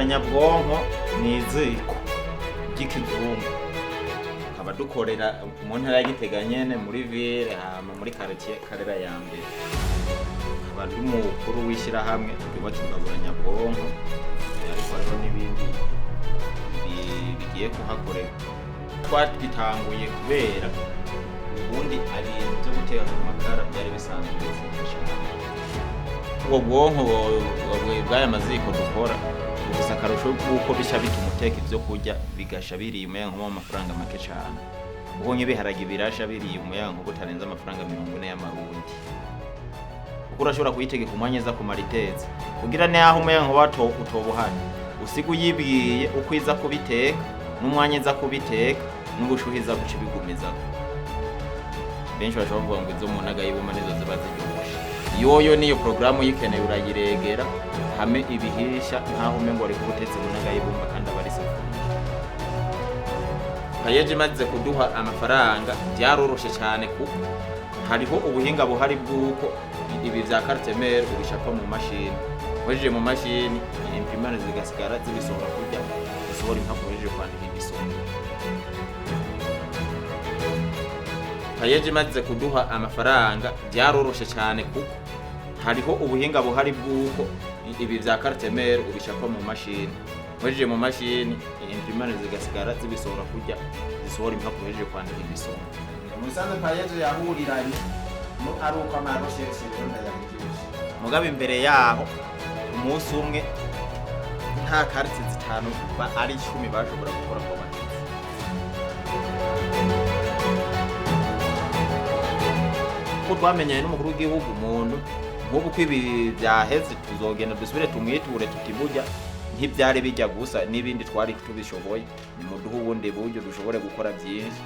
Imbabura nyabwonko ni iziko ry'ikizungu, tukaba dukorera mu ntara ya Gitega nyene, muri ville, hama muri quartier Karera ya mbere. Tukaba ndi umukuru w'ishyirahamwe ryubaka imbabura nyabwonko, ariko hariho n'ibindi bigiye kuhakorerwa. Twabitanguye kubera ubundi ibintu byo guteka ku makara byari bisanzwe bizimvye cane. Ubwo bwonko bw'aya maziko dukora bufise akarusho kuko bica bituma uteka ivyo kurya bigasha biriye umuyagankuba mu mafaranga make cane, kuko nk'ibiharage birasha biriye umuyagankuba utarenze amafaranga 40 y'amarundi, kuko urashobora kuyitegeka umwanya iza kumara itetse, kugira naho umuyagankuba utoba uhari, usiga uyibwiye uko iza kubiteka n'umwanya iza kubiteka n'ubushuhe iza guca ibigumizako. Benshi bashobora kuvuga ngo izo mu ntaga y'ibumba nizo ziba ziryoshe. Yoyo niyo porogaramu uyikeneye urayiregera hame ibihisha nkaho umengo wari kuba utetse mu ntaga y'ibumba, kandi aba ari isafuriya. PAEEJ imaze kuduha amafaranga byaroroshe cyane, kuko hariho ubuhinga buhari bw'uko ibi vya carte mère ubishapa mu mashini, uhejeje mu mashini imprimante zigasigara zibisohora kurya zisohora impapuro uhejeje kwandika igisonga. PAEEJ imaze kuduha amafaranga byaroroshe cyane, kuko hariho ubuhinga buhari bw'uko ibi vya carte mère ubishapa mu mashini, uhejeje mu mashini imprimante zigasigara zibisohora kurya zisohora impapuro uhejeje kwandika igisonga. Musanze PAEEJ yahuriranye no ari uko ama recherches rero ndayahejeje. Mugabo imbere yaho umunsi umwe nta carte zitanu ari 10 bashobora gukora ngo baheze. Ko twamenyanye n'umukuru w'igihugu, umuntu nk'ubu ko ibi byaheze, tuzogenda dusubire tumwiture tuti burya ntibyari bijya gusa n'ibindi twari tubishoboye, nimuduhe ubundi buryo dushobore gukora byinshi.